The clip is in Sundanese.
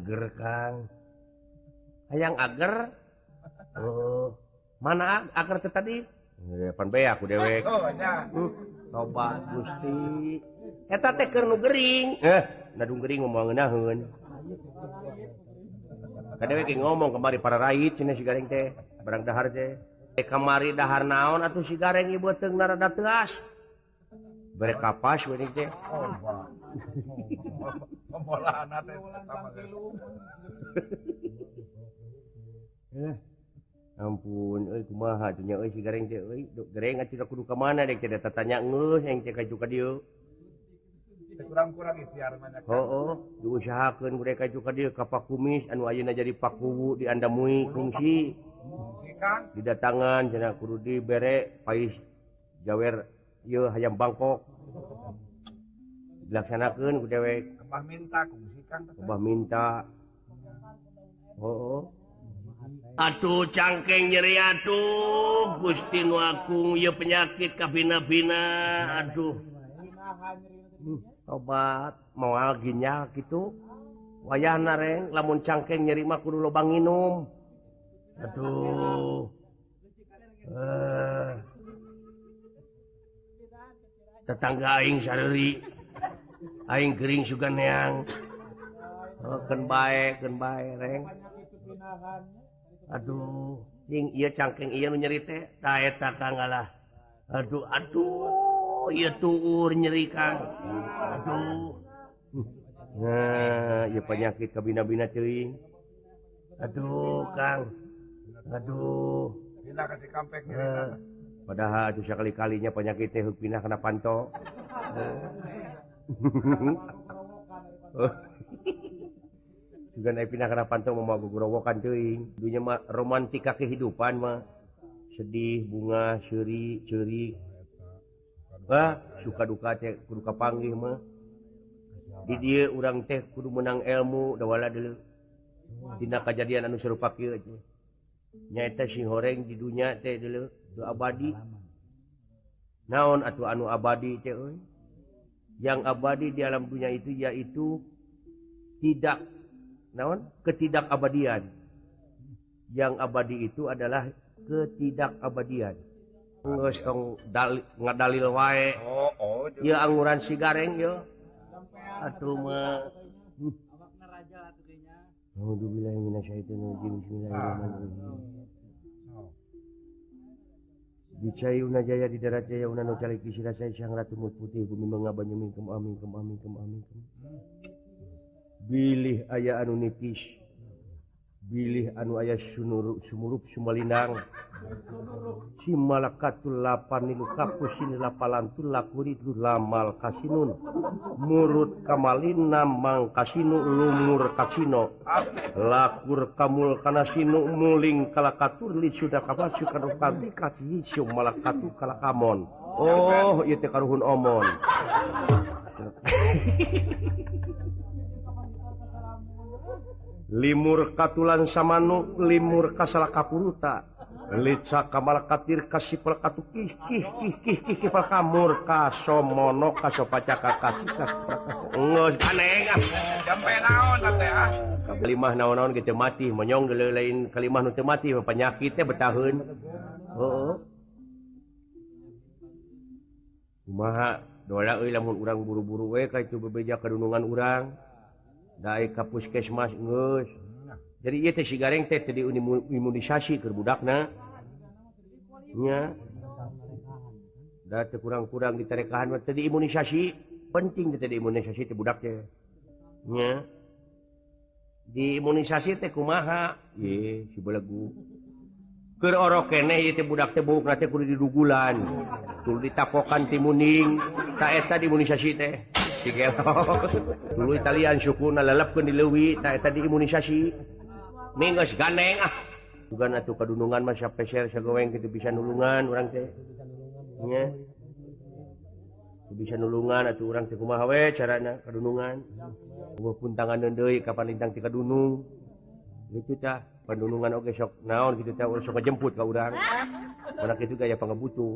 Ager Kang. Hayang ager. Oh, mana ager teh tadi? Pan beak ku dewek. Oh, nya. Tobat Gusti. Eta teh keur nu gering. Nadung gering ngomong ngeunaheun. Ka dewek ngomong kamari para rait cenah si Gareng teh, barang dahar teh. Kamari dahar naon atuh si Gareng ieu beuteung rada teuas. Bere kapas we teh. Pemolahana teh eta mah. Ampun euy kumaha atuh nya euy si Gareng teh euy. Gereng atuh kudu ka mana dek teh tatanya geus yang teh kaju ka dieu. Kurang-kurang ikhtiar mah nya. Heuh, diusahakeun ku dek kaju ka dieu ka Pakumis anu ayeuna jadi Pakuwu di Andamui kungsi. Kang didatangan cenah kudu dibere pais jawer ieu hayam Bangkok. Dilaksanakeun ku dewek. Abah minta kungsi Kang. Abah minta. Heuh. Atuh cangkeng nyeri atuh Gusti nu agung ieu penyakit kabina-bina aduh. Tobat moal ginjal kitu. Wayahna reng lamun cangkeng nyeri mah kudu loba nginum. Aduh. Tetangga aing sareuri. Aing gering sugan neang. Oh, keun bae reng. Aduh, cing ieu cangkeng ieu nu nyeri teh, tah eta Kang alah. Aduh, aduh, ieu tuur nyeri Kang. Aduh. Nah, ieu penyakit kabina-bina teuing. Aduh, Kang. Aduh. Pindah ka Cikampek nyeri. Padahal atuh sakali-kalinya penyakit teh pindah kana panto. Juga naik pindah kana panto mah gugorowokan teuing. Dunya mah romantika kehidupan mah. Sedih, bunga, seuri, ceuri. Wah, suka duka teh kudu kapanggih mah. Di dieu urang teh kudu menang ilmu dawala deuleu. Dina kajadian anu sarupa kieu teh. Nyaeta si horeng di dunya teh deuleu teu abadi. Naon atuh anu abadi teh euy? Yang abadi di alam dunia itu yaitu tidak naon? Ketidakabadian. Yang abadi itu adalah ketidakabadian. Geus tong ngadalil wae. Oh, oh. Ieu anguran si Gareng ieu. Atuh mah. A'udzubillahi minasyaitonirrajim. Bismillahirrahmanirrahim. Di Cayuna Jaya di darat Jaya una nu calik di sirasai Sang Ratu Mut Putih bumi mangga banyu mingkem amin kem amin kem amin kem. Bilih aya anu nipis. Bilih anu aya sunuru sumurup sumalinang. Simalakatul lapan nilu kapusin lapalantul lakuri lamal kasinun. Murut kamalina mangkasinu lumur kasino. Lakur kamul kanasinu muling kalakatur li sudah kapasu karukanti kasih malakatu kalakamon. Oh, ieu teh karuhun omon. Limur katulan samanu limur kasalakapuruta lica kamalakatir kasipel katu kih kih kih kih kih kih kamur kasomono kasopacaka kasika geus aneh ah jampe naon teh ah kalimah naon-naon ge teu mati monyong deuleu lain kalimah nu teu mati penyakit teh betaheun heuh kumaha dola euy lamun urang buru-buru we ka itu bebeja kadunungan urang daek ka puskesmas geus. Jadi ieu teh si Gareng teh teu diimunisasi keur budakna. Nya. Da teu kurang-kurang ditarekahan mah teu diimunisasi, penting teh diimunisasi teh budak teh. Nya. Diimunisasi teh kumaha? Ye, si belegu. Keur orok keneh ieu teh budak teh buukna teh kudu didugulan. Kudu ditapokan ti muning, ta eta diimunisasi teh. Dulu Italian sukuna lelepkeun di leuwi ta eta diimunisasi. Minggeus gandeng ah. Bukan atuh kadunungan mah sapeser sagoweng kitu bisa nulungan urang teh. Nya. Bisa nulungan atuh urang teh kumaha we carana kadunungan. Eueuh puntangan deui kapan lintang ti kadunung. Kitu tah pandunungan oge sok naon kitu teh urang sok ngajemput ka urang. Mana kitu gaya pangabutuh.